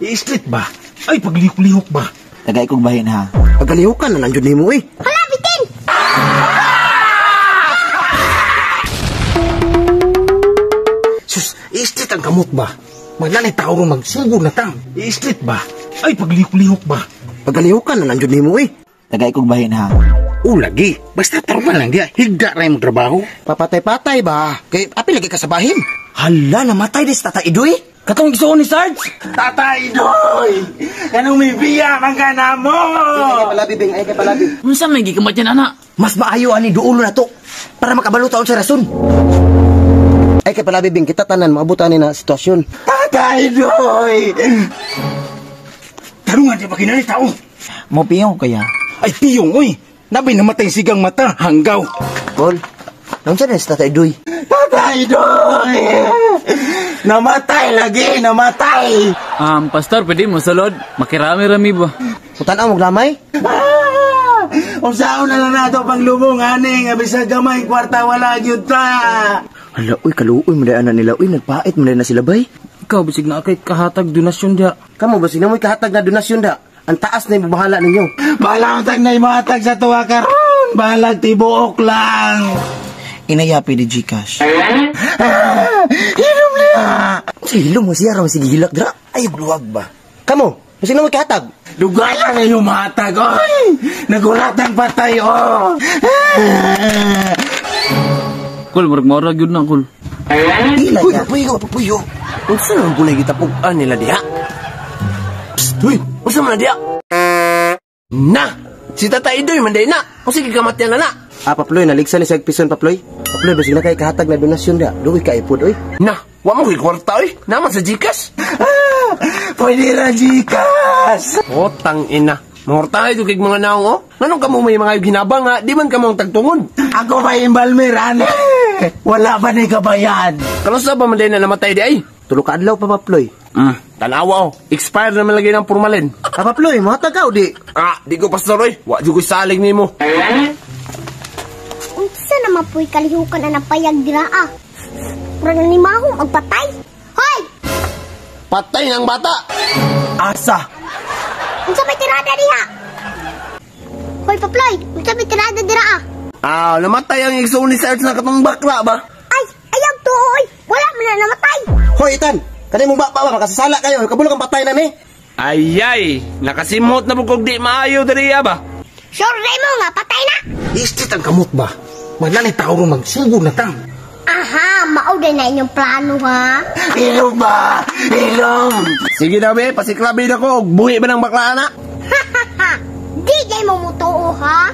I-street ba? Ay, paglihok-lihok ba? Tagay kong bahin ha. Pagkalihukan na lang jud nimo eh. Hala, bitin! Sus, i-street ang kamot ba? Maglanay tao ro magsugod na tang. I-street ba? Ay, paglihok-lihok ba? Pagkalihukan na lang jud nimo eh. Tagay kong bahin ha. O lagi, basta tarungan lang diya. Higda ra imong trabaho. Papatay-patay ba? Kay apil lagi ka sa bahin. Hala, namatay di sa Tata Idoy. Katong igsuon ni Sarge. Tatay Doy! Anong may biya man ka na mo? Ay kay palabi, Bing. Ay kay palabi. Unsa may gikamat yan ana? Mas maayo ani duulo na to para makabalo taon sa rason. Ay kay palabi, Bing, kita tanan maabutan ni na sitwasyon. Tatay Doy! Tarungan di ba kinani tao? Mo piyong kaya. Ay, piyong, oy! Nabi namatay sigang mata, hanggaw. Paul, naunsa na si Tata Idoy? Tatay Doy! Namatay lagi, namatay! Pastor, pwede mo sulod. Makirami-rami ba? Mutan-aw mo lamay? Ah! Unsaon na lang nato panglubong ani nga bisag gamay kwarta wala gyud ta. Hala, uy, kaluoy mo na nila. Uy, nagpait mo na sila bay. Ikaw bisig na kay kahatag donasyon diha. Kamo basig na mo'y kahatag na donasyon da. Ang taas na yung bahala ninyo. Bahala tag na imatag sa tuwa karon. Bahalag tibuok lang. Inayapi di Gcash. Ah! Hinom niya. Sa hilom mo siya, raw sige gilak dra. Ay, luwag ba? Kamo, basig na mo'y kahatag. Dugayan na yung matag, oy! Nagulatang patay, oh! Ah! Kul, murag maura gyud na kul. Dila Uy, ya. papuyo, papuyo. Unsa naman gulay gitapog-an nila diha? Psst, uy, unsa man na diha? Na! Si Tata Idoy man day na. Kung sige kamatyan na na. Ah, Paploy, naligsan ni sa pison, Paploy. Paploy, basig na kay kahatag na donasyon da. Luoy ka ipod, oy. Na, wa mo kay kwarta oy. Naman sa Gcash. Ah! Pwede ra Gcash! O tang ina. Mangortahay jud kay mga naong oh. Nganong kamo may mga ginabang nga, di man kamo ang tagtungod. Ako pa imbalmer, ani! Wala ba ni kabayan? Kanusa ba man day na namatay di ay? Tulo ka adlaw pa, Paploy. Tanawa oh. Expired naman lagi ng formalin. Ah, Paploy, muhatag ka o di? Ah, di ko pastor oy. Wa jud ko salig nimo. Unsa na mapuy kalihukan na napayag dira ah. Murag ni maho magpatay. Hoy! Patay ng bata. Asa. Unsa may tirada diha? Hoy Paploy, unsa may tirada dira ah? Ah, namatay ang igsoon ni Sarge na katong bakla ba? Ay, ayaw tuoy. Wala man na namatay. Hoy, Itan! Kani mong baba ba? Makasasala kayo. Kabulo kang patay na ni. Ayay, nakasimot na bukog di maayo diri ba? Sure mo nga patay na. I-street ang kamot ba? Maglanay tao ro magsugod na tang. Aha, mao din na inyong plano ha. Hilom ba? Hilom! Sige daw be, pasiklabi na ko. Buhi ba ng bakla na? Di jay mo mutuo ha.